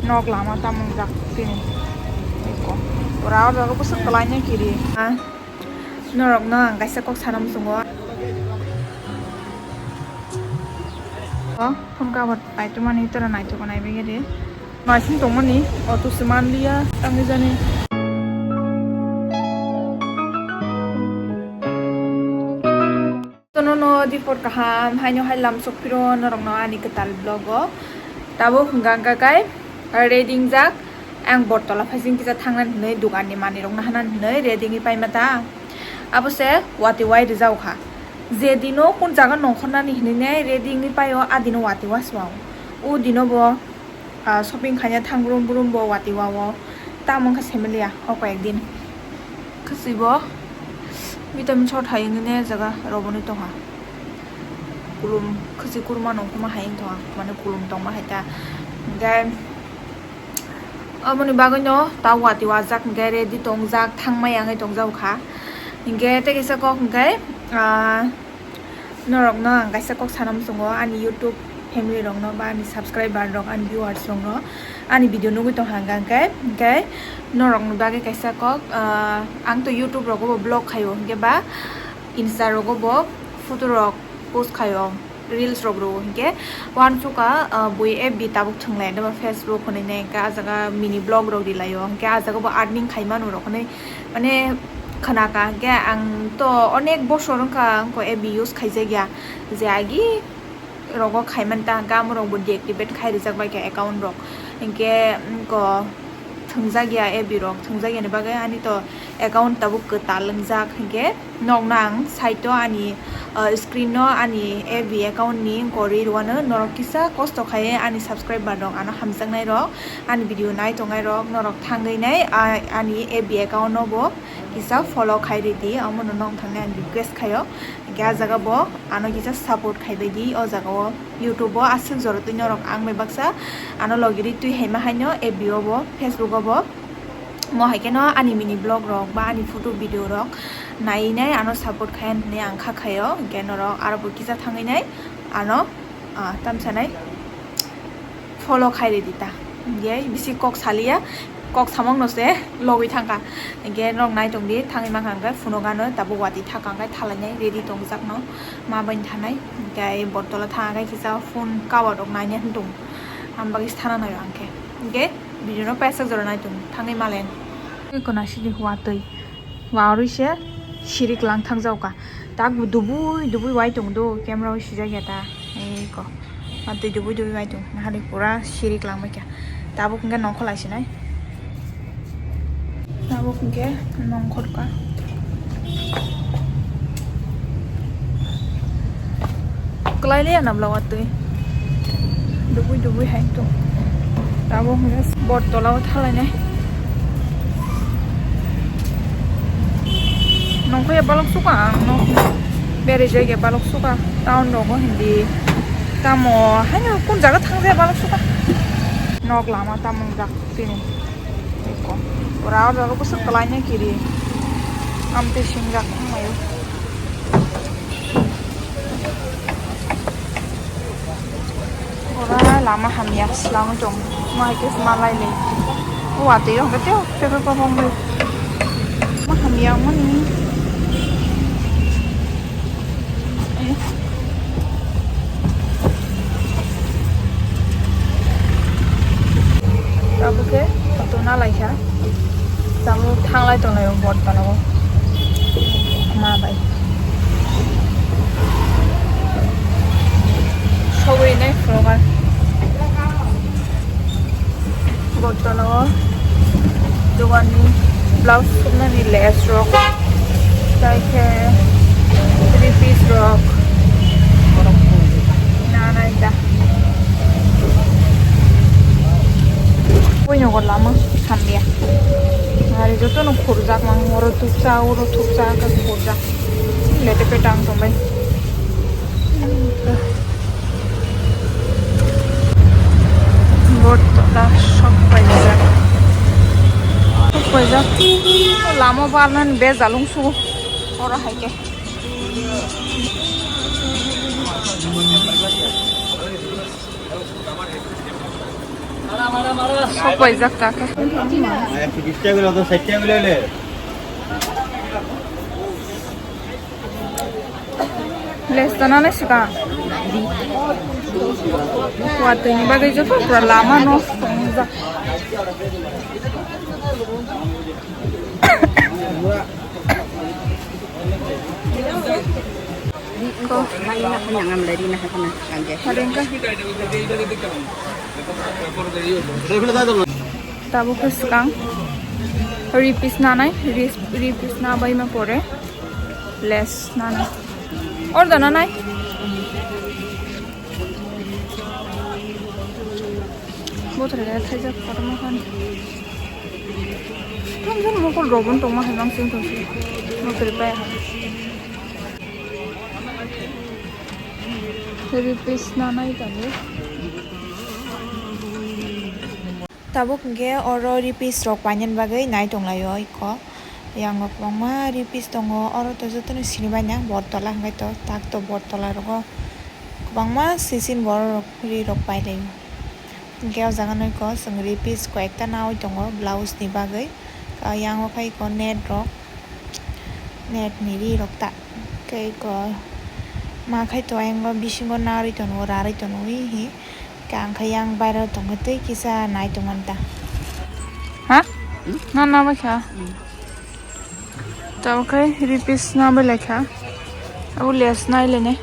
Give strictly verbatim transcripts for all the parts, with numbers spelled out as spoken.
Nok lama tamung jak tini. Eko. Ora ora ko bwswk kwlaino kiri. Ha? Norokno ang kaisa kok sana muchungo. O, phone cover paitwmani tora naithok naibe gede. Naising tongmani, auto se manliya, tangwi jani. Tono no dipor kaham, haino hai lam sok phiro norokno ani kwtal vlog o. Tabuk hwnkha hwnkha kai ready wngjak. Ang Bortola phaising kisa thangna hinwi dukan ni manwi rokno hana hinwi ready wngwi paima ta. Abo se watwi wai rijak kha. Je dino kun jaga nongkhornani hinwi ne ready wngwi paio, a dino watwi waswao. O dino bo ah, shopping khaina thang brum brum bo watwi wao. Tamo wngkha similia o koi ek din. Khasi bo vitamin shot hai wngwi ne jaga roboni tongha. Kulum khasi kurma nongkhorma hai wng tongha. Mane kulum tongma hai ta. Hingke aboni bagwi no ta watwi wajak hingke ready tongjak thangma yangwi tongjak kha. Hingke tei kisa kok hingke ah, Norokno ang kaisa kok sana muchungo, ani YouTube family rokno ba ani subscriber rok, ani viewers rokno ani video nugwi tongkha hwnkha hwnkhe, hwnkhe norokni bagwi kaisa kok, ah, ang to YouTube rogo bo vlog khaio, hwnkhe ba Insta rogo bo photo rok post khaio, reels rok rwo, hwnkhe uansukha, ah, bui F B tabuk thwnglai, eba Facebook hwnwi ne hwnkhe ah jaga mini vlog rok rilaio, hwnkhe ah jaga bo earning khaimano rok hwnwi. Mane khwnakha hwnkhe ang to onek bosor wngkha wngkha F B use khaijakya, je agi rogo khaimani ta hwnkhe amorokbo deactivate khai rijak baikha account rok, hinkhe wngkha thwngjakya F B rok, thwngjakyani bagwi ani to account tabuk kwtal wngjak, hinkhe nokno ang side o ani, ah, screen no ani F B account ni wngkha ri rwano norok kisa kosto khaiwi ani subscriber rok ano hamjaknai rok. Ani video nai tongnai rok norok thangwi nai, ah, ani F B account no bo kisa follow khai ridi, omo no nong thangwi ang request khaio. Hingke ah jaga bo ano kisa support khai bai di, o jaga o YouTube o aswk jora twi norok ang bai baksa ano logi ri twi hai ma haino F B o bo, Facebook o bo. Mo hai khe no ani mini vlog rok ba ani photo video rok nai nai ano support khai hinwi ang kha khaio. Hingke norok aro bo kisa thangwi nai ano, ah, tamsa nai. Follow khai ridi ta. Hingke bisi kok saliya, kok samung no se logwi thangkha. Hingke norok nai tongdi, thangwi mankha hingke phunukano tabuk watwi thakha hingke thalainai ready tongjak no ma bai thanai. Hingke Bortola thangkhe kisa phone cover rok naina hinwi tongo. Ang bagwi sana naio ang khe. Hingke video no paisa jora nai tongo, thangwi malen. Eko nasidi watwi. Warwi se sirik lang thang jao ka. Tak bo dubui dubui wai tong do, camera o sijak ya ta. Ei ko. Watwi dubui dubui wai tong. Nahari pura sirik lang bai kha. Tabuk hingke nongkhor lai sinai. Tabuk hingke nongkhor ka. Kwlai le anam lawa twi. Dubui dubui hai to. Tabuk hingke Bortola o thalainai. Nongkhor ya balok suka ang nok. Beri jai ya balok suka. Town rogo hindi. Tamo haino kun jaga thang jai balok suka. Nok lama tamung jak tini. Eko. Ora ora rogo bwswk kwlai nai kiri. Amtwi singjak wngmai o. Ora lama hamya swlangwi tong. Ma hai khe ma lai le. O watwi rok hwnkhe tei petrol pump wngwi. Ma hamya mani. Eh. Tabuk khe auto na lai kha. Tabuk thanglai tonglai o Bortola o. Ma bai. Sogwi nai phunukha. Bortola o dogan ni blouse suknani lace rok, tai khe three piece rok. Nanai da. Buino go lama hamya. Ari joto no khurjak mang, oro thupsa, oro thupsa, khe khurjak. Lete petang tongbai. Bortola sok paijak. Sok paijak. Lama barnani bejal wngsugo. Oro hai khe. Sok paijak ta khe. Lace tana le sika. Watwi ni bagwi joto pura lama nosto wngjak. Ko. Hari wngkha. Tabuk khe swkang ripis nanai, ris-, ripis nabaima pore lace nanai. Order nanai. Bothor khe thaijak kotorma khan. Tamo mokol rok bo tongma hai mang sing tongsi. Mokol pai. Ripis nanai tani. Tabuk hwnkhe oro ripis rok painani bagwi nai tonglaio iko. Yango kwbangma ripis tongo, oro to jotono sinibaina Bortola hwnkhe to, tak to Bortola rogo kwbangma sisin borok rok ri rok pailaio. Hwnkhe o jaga no iko chwng ripis koi ekta nawi tongo blouse ni bagwi. Yang o khe iko net rok, net ni ri rok ta. Tei iko ma khai to ayang o bisingo narwi tongo, rarwi tongo wi hi. Khe ang khe yang bairo tongkhe tei kisa nai tongmani ta. Ha? Hmm? Na na bai kha. Hmm. Tamo khe ripis na bai lai kha. Abo lace nai lene.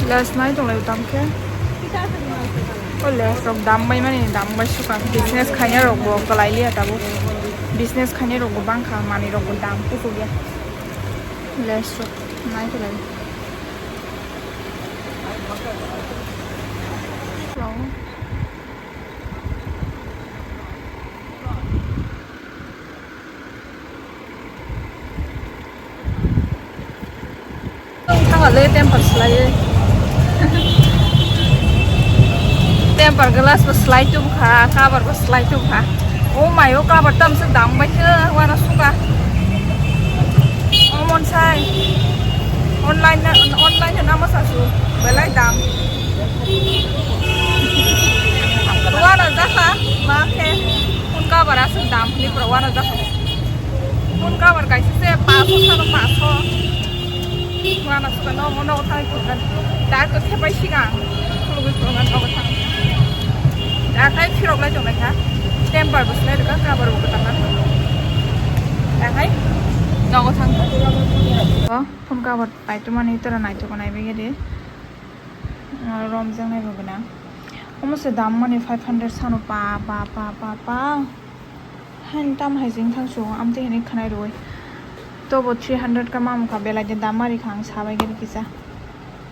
Lace nai tonglai tam khe. O lace rok dam bai mani, dam bai sukha. Business khainai rok bo kwlai liya tabuk. Business khainai rok bo bangkha, manwi rok bo dam kuchuk ya. Lace rok nai tonglai. Thangale temper slaiwi. Temper glass bo slai tubukha, cover bo slai tubukha. O mai o cover tamsuk dam bai khe wana suka. O monsai online na, online na mo sasu belai dam. Wana jakha ma khe phone cover aswk dam ni pura wana jakha. Phone cover kaisa se paso sano paso. Wana suka no mo no thai ko kan. Da ko thepai siga. Khulugwi ko kan no thang. Da khai phirok lai tong lai kha. Temper bo slai ka cover bo ka tang. Da khai no thang. Phone cover. Paitumani tora naithok nai begede. Romjak nai bo gwnang. Omo se dam mani five hundred sano pa, pa, pa, pa, pa. Hain tam hai jeng thang su, amtwi hinwi khwnai rwi. Tobo three hundred ka mamkha, belai de dam mari kha ang sabai gede kisa.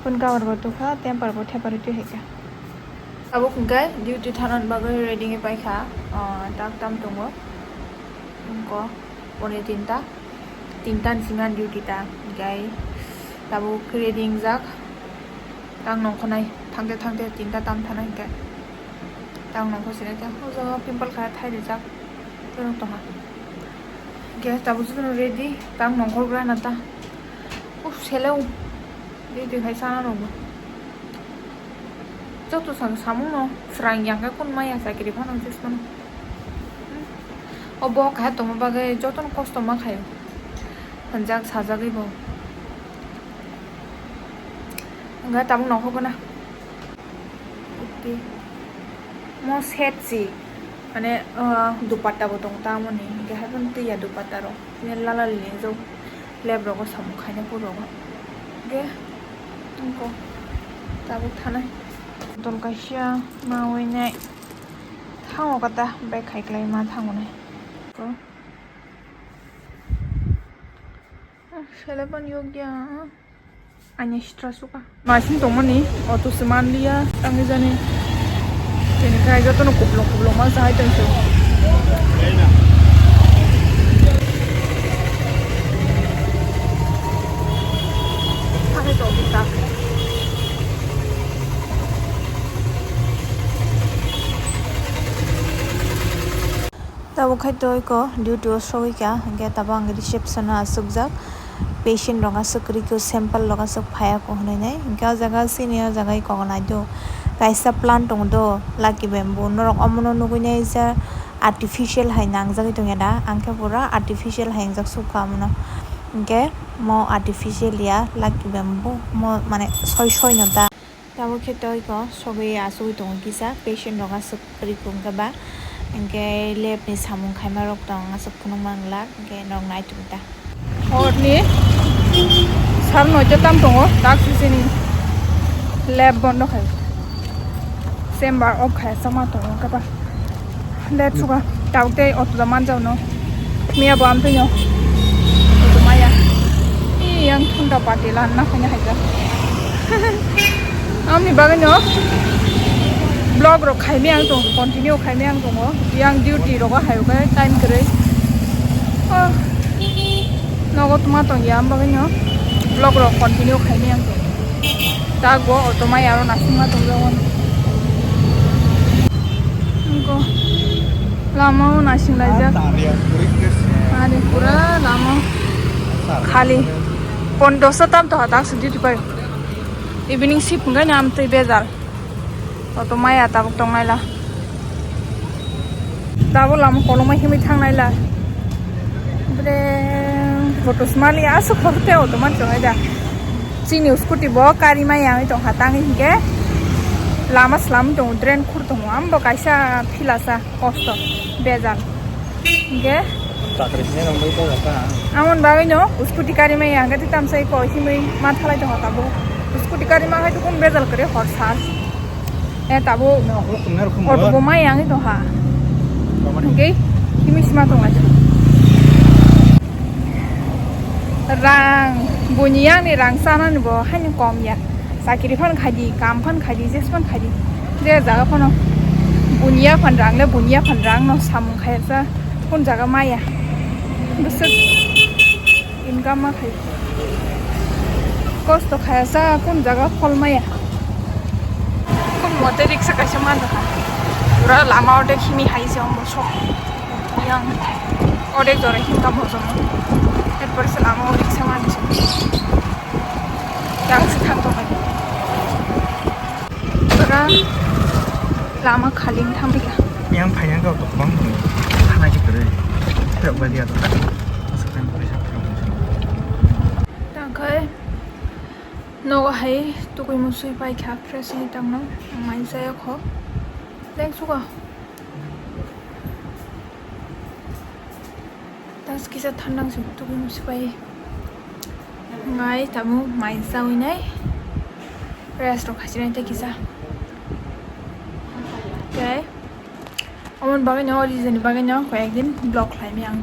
Phone cover bo tukha, temper bo thepa rwi twi hai kha. Abo hwnkhe duty thanani bagwi ready wngwi paikha, ah, tak tam tongo. Wngkha pone tinta, tinta ni simi ani duty ta, hwnkhe tabuk ready wngjak. Tang nongkhornai thangte thangte tinta tam thanai hwnkhe tang nongkhor sinai khe o jaga pimple kha thai rijak. Borok tongha. Gas tabuk jotono ready, tang nongkhor gra na ta. Uf, seleo. Ready khai sana rokbo. Joto sa samung no srang yang khe kun maya chakiri phano jesmano. O bo kha tongma bagwi jotono kosto ma khaio. Hwnjak sajagwi bo. Hwnga tabuk nongkhor gana. Iti. Mo set si. Mane, ah, dupatta bo tong ta moni. Hingke hai phano twi ya dupatta rok. Bini lala lini jok. Lab rogo samung khaina puro go. Hingke, wngko. Tabuk thanai. Dol kaisa ma ui nai. Thango kata bag khai klai ma thango nai. Ko. Ah, sele pan yogya. Ani sitra suka. Masing tongmani, auto se manliya, tangi jani. Tini kai jotono kuplung kuplung ma jahai tongso. Thani tongdi tak. Abo khai to iko duty o sogwi kha, hwnkhe tabuk ang reception o achukjak. Patient rok aswk kwrwi kho, sample rok aswk phaiya kho hwnwi nai. Hwnkhe o jaga senior jaga iko naidu. Kaisa plant tongo do, Lucky Bamboo. Norok omono nugwi nai ja artificial hai nangjagwi tongya da? Ang khe pura artificial hai wngjak sukha omono. Hwnkhe mo artificial ya, Lucky Bamboo. Mo mane soi soi no da. Tabuk khe tei ko sogwi achugwi tongo kisa, patient rok aswk kwrwi kho hwnkhe ba, hwnkhe lab ni samung khaima rok tong aswk phunukma wngla, hwnkhe norok nai tong ta. Hor ni sal noita tam tongo, tak sisini lab bondo khai, chamber off khai sama tongo khe ba. Let suka, tabuk tei auto da manjak no. Miya bo amtwi no. Auto maya. Ih, yang thunda party lan na khaina haja. Amni bagwi no. Vlog rok khaimi ang tong, continue khaimi ang tongo. Yang duty rogo hai oke, time kwrwi. Oh. Nogo tuma tong ya, am bagwi no. Vlog rok continue khaimi ang tong. Tago auto maya aro nasingma tongjago. Nokgo lama o nasing laijak. Ani pura lama o khali. Pondroso tam to hatak sudi tupai. Evening shift hwnkhe ni amtwi bejal. Auto maya tabuk tongnaila. Tabuk lama kolokma himwi thangnaila. Bre, photo sumali aswk khob tei auto man tongnai da. Chini scooty bo kari maya wngwi tongkha tangwi hinkhe lama swlamwi tongo, drain khur tongo, ambo kaisa philasa kosto bejal. Hinkhe chakri hwnwi rwngwi tongkha. Amoni bagwino scooty kari maya hinkhe tei tamsai koi himwi ma thalai tongkha tabuk. Scooty kari ma hai tukun bejal kwrwi hor sal. Eh, tabuk auto bo mai yang itu ha. Hingke himi sima tong lagi. Rang, buini yang ni rang sana ni bo hani kom ya. Sakiri phan khaidi, kam phan khaidi, jes phan khaidi. Je jaga phano buini ya phan rang le, buini ya phan rang no samung khaya sa, kun jaga maya. Besek. Income ma khai. Kosto khaya sa kun jaga phol maya. Kun mote riksa kaisa man kha. Pura lama ode khini hai se ombo sok. Yang ode jora hinka bojomo. Erpor se lama o riksa man se. Yang se thang to khai. Pura lama khali wng thang bikha. Yang phaiya khe auto kwbang tongo. Thana khe kwrwi. Phirok bali auto ta. Asa khe phai sa phirok. Tangkhai nogo hai tukui musui pai kha fresh ni tangno. Mai saya kho. Leng suka. Tas kisa thandang se butuk no sipai. Ngai tamu mai sawi nai. Rest rok khasi nai tei kisa. Tei amon bagwi no, o reason ni bagwi no koi ekdin vlog khlai mi ang.